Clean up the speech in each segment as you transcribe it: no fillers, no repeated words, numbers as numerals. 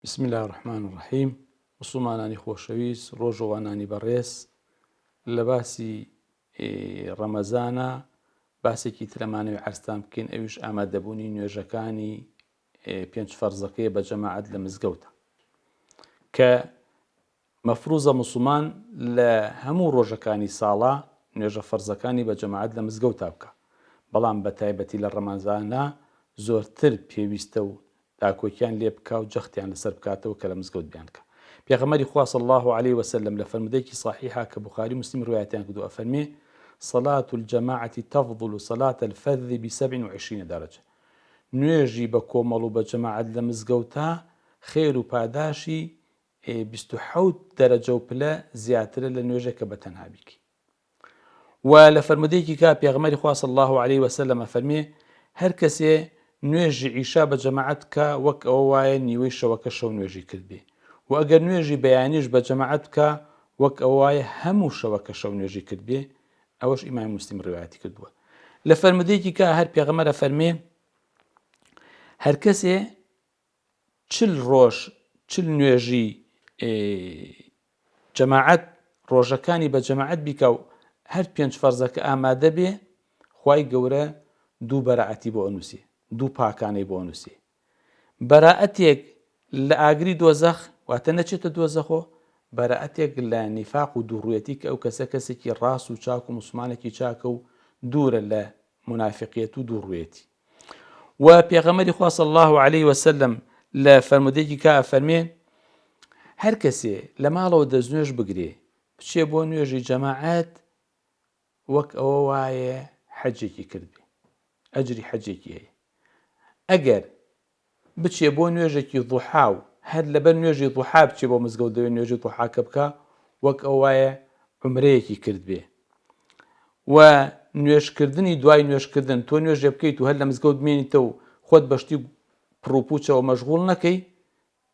بسم اللە الرحمن الرحیم موسڵمانانی خۆشەویست ڕۆژەوانانی بەڕێز لە باسی ڕەمەزانە باسێکی ترەمانەوەی عەرزتان بکەین ئەویش ئامادەبوونی نوێژەکانی پێنج فەرزەکەی بە جەماعەت لە مزگەوتە کە مەفروزە موسڵمان لە هەموو ڕۆژەکانی ساڵا نوێژە فەرزەکانی بە جەماعەت لە مزگەوتا بکا، بەڵام بە تایبەتی لە ڕەمەزانا زۆرتر پێویستە و داکۆکیان لێ بکا و جەختیان لەسەر بکاتەوە کە لە مزگەوت بیانکا. پێغەمبەری خوا صلی اللە علیە وسلم لە فەرموودەیەکی صەحیحا کە بوخاری و موسلیم ڕوایەتیان کردووە ئەفەرموێ، صلاة الجماعە تفضل صلاة الفذ بسبع وعشرین درجە، نوێژی بە کۆمەڵ و بە جەماعەت لە مزگەوتا خێر و پاداشی 27 دەرەجە و پلە زیاترە لە نوێژێک کە بە تەنها بیکەی. وە لە فەرموودەیەکی کا پێغەمبەری خوا صلی اللە علیە وسلم ئەفەرموێ، هەر کەسێ نوێژی عیشا بە جەماعەت بکا وەک ئەوە وایە نیوەی شەوەکە شەو نوێژی کردبێ، وە ئەگەر نوێژی بەیانیش بە جەماعەت بکا وەک ئەوە وایە هەموو شەوەکە شەو نوێژی کردبێ، ئەوەش ئیمامی موسلیم ڕیوایەتی کردووە. لە فەرموودەیەکی کا هەر پێغەمبەر ئەفەرموێ، هەر کەسێ 40 ڕۆژ 40 نوێژی جەماعەت ڕۆژەکانی بە جەماعەت بیکا و هەر پێنج فەرزەکە ئامادە بێ خوای گەورە دوو بەرائەتی بۆ ئەنووسێ دوو پاکانەی بۆ ئەنووسێ بەرائەتێک لە ئاگری دۆزەخ واتە نەچێتە دۆزەخۆ بەرائەتێک لە نیفاق و دووڕوێتی کە ئەو کەسە کەسێکی ڕاست و چاک و موسڵمانێکی چاکە و دوورە لە مونافقیەت و دووڕوێتی و پێغەمبەری خوا صلی اللە علیه وسلم لە فەرموودەیەکی کا ئەفەرمێ هەر کەسێ لە ماڵەوە دەستنوێژ بگرێ بچێ بۆ نوێژی جەماعەت وەک ئەوە وایە حەجێکی کردبێ ئەجری حەجێکی هەیە ئەگەر بچێ بۆ نوێژێکی ضحا و هەر لەبەر نوێژی ضحا بچێ بۆ مزگەوت لەوێ نوێژی ضحاکە بکا وەک ئەو وایە عومرەیەکی کردبێ و نوێژکردنی دوای نوێژکردن تۆ نوێژێ بکەیت و هەر لە مزگەوت بمێنیتە و خۆت بە شتی پڕوپوچەوە مەشغوڵ نەکەی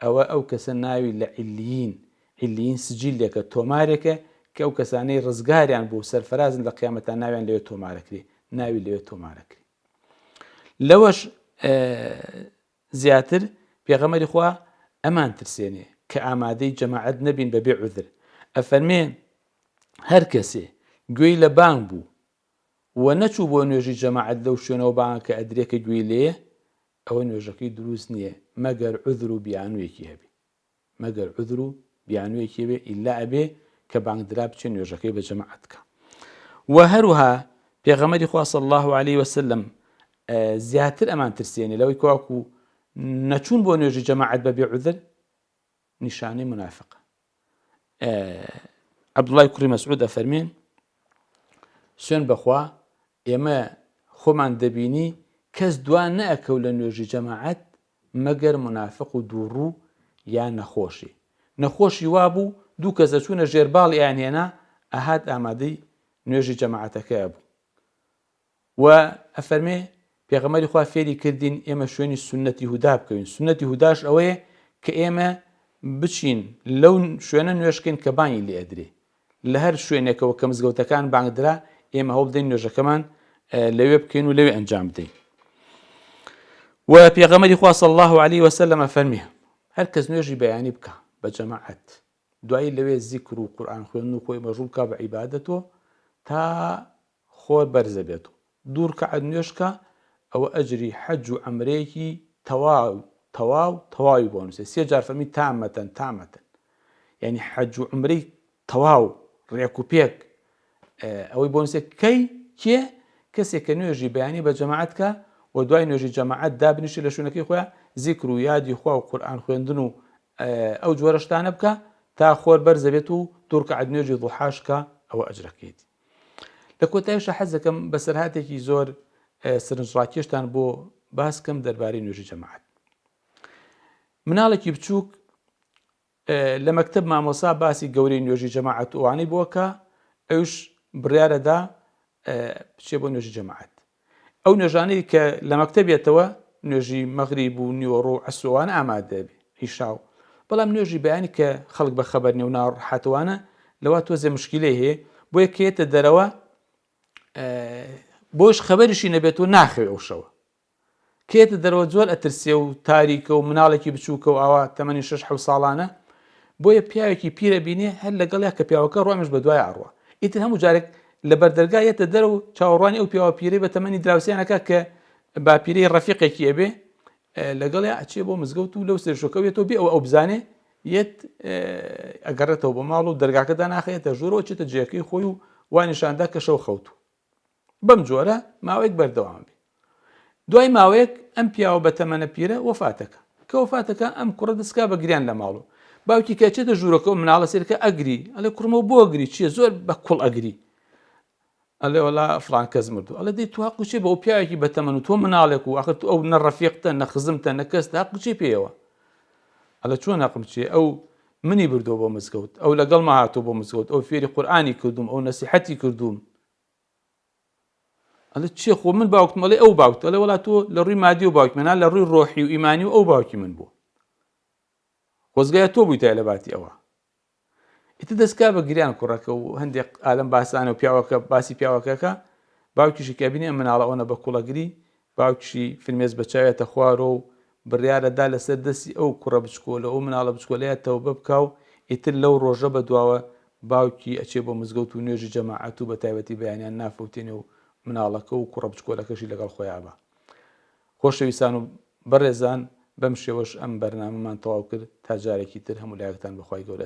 ئەوە ئەو کەسە ناوی لە علیین علیین سجیلێکە تۆمارێکە کە ئەو کەسانەی ڕزگاریان بوو سەرفرازن لە قیامەتا ناویان لەوێ تۆمارەکرێ ناوی لەوێ تۆمارەکرێ لەوەش زیاتر پێغەمبەری خوا ئەمان ترسێنێ کە ئامادەی جەماعەت نەبین بەبێ عوذر ئەفەرمێ هەر کەسێ گوێی لە بانگ بوو و نەچوو بۆ نوێژی جەماعەت لەو شوێنەوە بانگەکە ئەدرێ کە گوێی لێیە ئەوە نوێژەکەی دروست نییە مەگەر عوذر و بیانوویەکی هەبێ مەگەر عوذر و بیانوویەکی هەبێ ئیلا ئەبێ کە بانگ درا بچێ نوێژەکەی بە جەماعەت بکا وە هەروها پێغەمبەری خوا صلی الله علیه وسلم زیاتر ئەمان ترسێنێ لەوەی کواکو نەچوون بۆ نوێژی جەماعەت بە بێ عوذر نیشانەی منافقە عەبدوڵای کوڕی مەسعود ئەفەرمێ سوێن بەخوا ئێمە خۆمان دەبینی کەس دوا نەئەکەوت لە نوێژی جەماعەت مەگەر مونافق و دووڕوو یا نەخۆشی. نەخۆشی وابوو دوو کەس ئەچوونە ژێر باڵی ئەیان هێنا ئەهات ئامادەی نوێژی جەماعەتەکە ئەبوو و ئەفەرمێ پێغەمبەری خوا فێری کردین ئێمە شوێنی سوننەتی هودا بکەوین سوننەتی هوداش ئەوەیە کە ئێمە بچین لەو شوێنە نوێژکەین کە بانگی لێ ئەدرێ لە هەر شوێنێکەوە کە مزگەوتەکان بانگ درا ئێمە هەوڵ بدەین نوێژەکەمان لەوێ بکەین و لەوێ ئەنجام بدەین و پێغەمبەری خوا صلی الله علیه وسلم فەرمی هەر کەس نوێژی بەیانی بکە بە جەماعەت دوایی لەوێ زیکر و قورئان خوێندن و خۆی مەشغوڵ بکا بە عیبادەتەوە تا خۆر بەرزە بێت و دوو ڕکعەت نوێژ کا ئەوە ئەجری حەج و عەمرەیەکی تەواو تەواو تەواوی بۆ نووسێ سێ جار فەرمی تامەتەن تامەتەن یعنی حەج و عەمرەی تەواو ڕێک و پێک ئەوەی بۆ نووسێ کەی کێ کەسێک کە نوێژی بەیانی بە جەماعەت کە و دوای نوێژی جەماعەت دابنیشێ لە شوێنەکەی خۆیان زیکر و یادی خوا و قورئان خوێندن و ئەو جۆرە شتانە بکە تا خۆر بەرزە بێت و دوو ڕکعەت نوێژی ضحاش کە ئەوە ئەجرەکەیەتی لە کۆتاییشا حەز دەکەم بەسەرهاتێکی زۆر سەرنجڕاکێشتان بۆ باس کەم دەربارەی نوێژی جەماعەت. مناڵێکی بچووک لە مەکتب مامۆسا باسی گەورەی نوێژی جەماعەت ئەوانەی بۆ کە ئەوش بڕیارەدا بچێ بۆ نوێژی جەماعەت. ئەو نوێژانەی کە لە مەکتەب یەتەوە نوێژی مەغریب و نیوەڕۆ و عەسر و ئەوانە ئامادە بێ عیشا و بەڵام نوێژی بەیانی کە خەڵک بە خەبەر نیە و ناڕەحەتەوانە لەوە تۆزێ مشکیلەی هەیە بۆیە کە یەتە دەرەوە بۆش خەبەریشی نەبێت و ناخەوێ ئەو شەوە. کێتە دەرەوە زۆر ئەترسێ و تاریکە و مناڵێکی بچووکە و ئاوا تەمەنی شەش حەوت ساڵانە بۆیە پیاوێکی پیر ئەبینێ هەر لەگەڵیا کە پیاوەکە ڕۆ ئەمیش بەدوای ئەڕوا ئیتر هەموو جارێک لە بەردەرگا یەتە دەرەوە و چاوەڕوانی ئەو پیاوە پیرەی بە تەمەنی دراوسێیان ئەکا کە باپیرەی ڕەفیقێکی ئەبێ لەگەڵیا ئەچێ بۆ مزگەوت و لەو سەرشۆکە یەتەوە بێ ئەوە ئەو بزانێ یەت ئەگەڕێتەوە بۆ ماڵ و دەرگاکە داناخەیەتە ژوورەوە چێتە جێەکەی خۆی و وا نیشاندا کە شەو خەوتوو بەم جۆرە ماوەیەک بەردەوام بێ. دوای ماوەیەک ئەم پیاوە بە تەمەنە پیرە وەفاتەکە. کە وەفاتەکە ئەم کوڕە دەستکا بە گریان لە ماڵ و باوکی کە ئەچێتە ژوورەکە و مناڵە سێرکە ئەگری ئەڵێ کوڕمەوە بۆ ئەگری چییە زۆر بە کوڵ ئەگری ئەڵێ وەڵا فڵان کەس مردو ئەڵێ دەی تو هەق چیە بە ئەو پیاوێکی بە تەمەن و تۆ مناڵێک و ئاخر تو ئەو نە ڕەفیقتە نە خزمتە نە کەستە هەق چیە پێیەوە ئەڵێ چۆن هەقم چیە ئەو منی بردووە بۆ مزگەوت ئەو لەگەڵما هاتووە بۆ مزگەوت ئەو فێری قورئانی کردوم ئەو نەسیحەتی کردوم ئەڵێ چیە خۆ من باوکتم ئەڵێ ئەو باوکت ئەڵێ وەڵا تۆ لە ڕووی مادی و باوکی منە لە ڕووی ڕۆحی و ئیمانی و ئەو باوکی من بوو خۆزگایە تۆ بوویتە لە باتی ئەوە ئیتر دەستکا بە گریان کوڕەکە و هەندێک ئالم باسانە و پیاوەکە باسی پیاوەکەکە باوکیشی کە بینی ئەم مناڵە ئەوەنە بە کوڵەگری باوکیشی فرمێس بە چاویەتە خوارەوە و بڕیارە دا لەسەر دەستی ئەو کوڕە بچکۆلە ئەو مناڵە بچکۆلەیە تەوبە بکا و ئیتر لەو ڕۆژە بە دواوە باوکی ئەچێ بۆ مزگەوت و نوێژی جەماعەت و بە تایبەتی بەیانیان نافەوتێنێ و مناڵەکە و کوڕە بچکۆلەکەشی لەگەڵ خۆیا ئەبا. خۆشەویستان و بەڕێزان بەم شێوەش ئەم بەرنامەمان تەواو کرد تا جارێکی تر هەموو لایەکتان بە خوای گەورە ئەسپێرم.